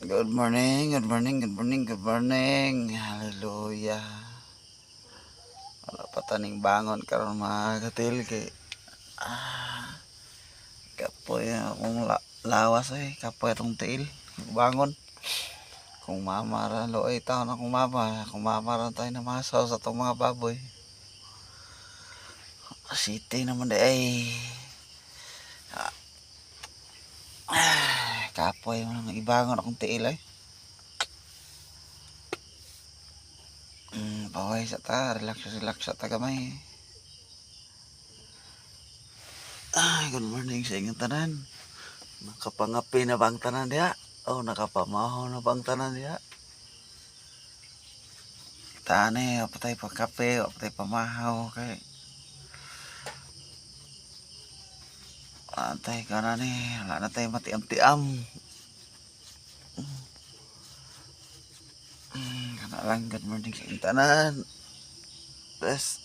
Good morning, good morning, good morning, good morning. Hallelujah. Wala pa taning bangon karon, mga katil, kay kapoy akong lawas eh, kapoy atong tiil. Bangon. Kung mama ra luoy taon akong mama, kung mama ra tayo namasaw sa atong mga baboy. City naman di ay. Kapoy mo nang ibangon akong tiil ay. Paway sa ta, relax relax sa ta gamay. Ay, good morning sa inyong tanan. Nakapangapi na bang tanan diha? Oh, nakapamaho na bang tanan diha? Tani, apatay pa kape, apatay pamahaw kay. Antay ka na ni, wala na tayo matiam-tiam. Kana lang, good morning sa inyong tanan. Bless.